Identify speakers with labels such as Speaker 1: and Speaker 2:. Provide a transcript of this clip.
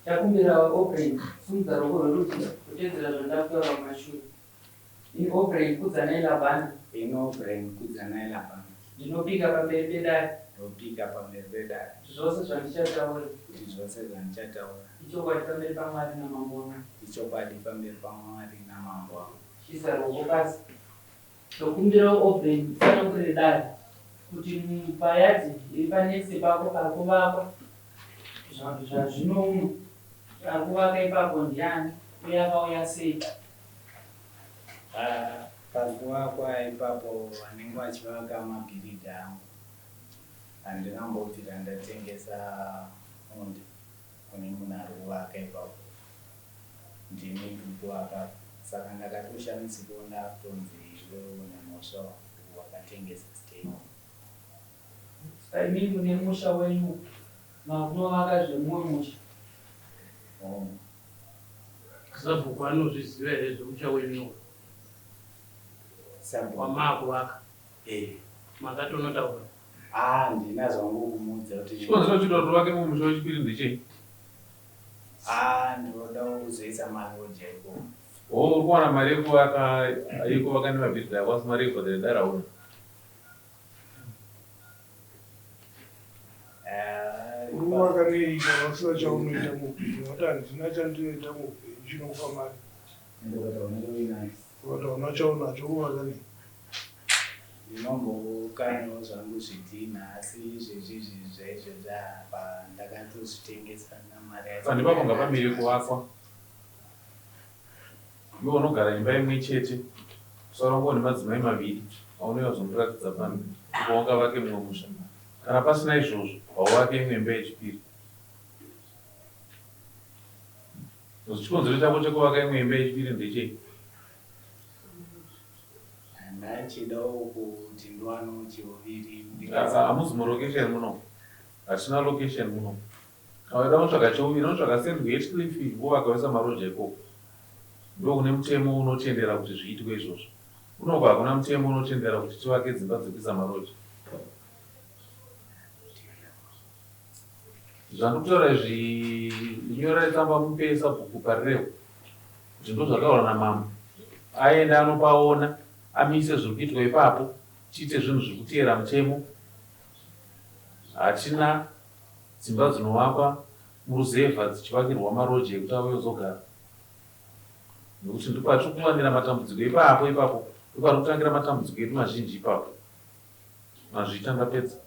Speaker 1: Takumbira Aubrey simudza ruoko rwerudyi kutedzera zvandakutaura kumashure. Ini Aubrey Kudzanai Labhani.
Speaker 2: Ini Aubrey Kudzanai Labhani.
Speaker 1: Ndinopika pamberi pedare.
Speaker 2: Ndopika pamberi pedare.
Speaker 1: Kuti zvose zvandichataura.
Speaker 2: Kuti zvose zvandichataura.
Speaker 1: Ichokwadi pamberi paMwari namambo wangu.
Speaker 2: Ichokwadi pamberi paMwari namambo wangu.
Speaker 1: Chiisa ruoko pasi. Ndokumbirawo Aubrey utsanangurire dare kuti payadhi iri panext pako pari kuvakwa zvazvino uno ari kuvaka ipapo ndiani uye akauya sei?
Speaker 2: Pari kuvakwa ipapo vanenge vachivaka mabhiridha angu. Handina kumbobvira ndatengesa munda kune munhu ari kuvaka ipapo. Ndini ndiri kuvaka saka ndakatoshamisikawo ndakutonzi iwewe une mhosva wakatengesa stand.
Speaker 1: Saka imi mune musha wenyu makunovaka zvemumwe musha?
Speaker 2: Hongu.
Speaker 3: Sabhuku anozviziva here zvemusha wenyu uyu
Speaker 2: Sabhuku.
Speaker 3: wamaakuvaka?
Speaker 2: Eh.
Speaker 3: Makatonotaura?
Speaker 2: Ah, handina zvangu kumuudza kuti.
Speaker 4: Chikonzero chinoita kuti uvake mumwe musha wechipiri ndechei?
Speaker 2: Ah, ndinoda kuzoisa maroja ikoko.
Speaker 4: Oh, uri kuwana mari yekuvaka yekuvaka nemabhiridha ako asi mari yekubhadhara dare hauna.
Speaker 2: Ah,
Speaker 5: Uri kuvaka nei kana usina chaunoita muupenyu? Wati handina chandinoita muupenyu chinokupa mari. Ukati hauna chaunacho uvaka nei?
Speaker 2: Ndinombokanyawo zvangu zvidhinha asi izvezvi izvi zvaizvezvi apa ndakatozvitengesa namari yacho.
Speaker 4: Panhu ipapo ngapamire kuvakwa. Iwe unogara imba imwe chete kusara wangu une madzimai maviri aunouya kuzondiratidza pano ndipo wangavake mumwe musha. Kana pasina izvozvo hauvake imwe imba yechipiri. Chikonzero chako chekuvaka imwe imba yechipiri ndechei?
Speaker 2: Ndandichidawo kuti ndiwanewo cheuviri.
Speaker 4: Hamuzi mulocation muno. Hatina location muno. Kana uchida kutsvaga cheuviri unotsvaga St Heathcliff wovaka woisa maroja ikoko. Ndokune mutemo unotendera kuti zviitwe izvozvo. Kunoko hakuna mutemo unotendera kuti tivake dzimba dzekuisa maroja. Zvandikutaura izvi nyorai tsamba mupe sabhuku Parirewa kuti ndozvataurwa namambo aende anopaona amise zviri kuitwa ipapo tiite zvinhu zviri kuteera mutemo. Hatina dzimba dzinovakwa muruzevha dzichivakirwa maroja ekuti auye ozogara nekuti ndopatiri kuwanira matambudziko ipapo ipapo ndopari kutangira matambudziko edu mazhinji ipapo. Mazvita ndapedza.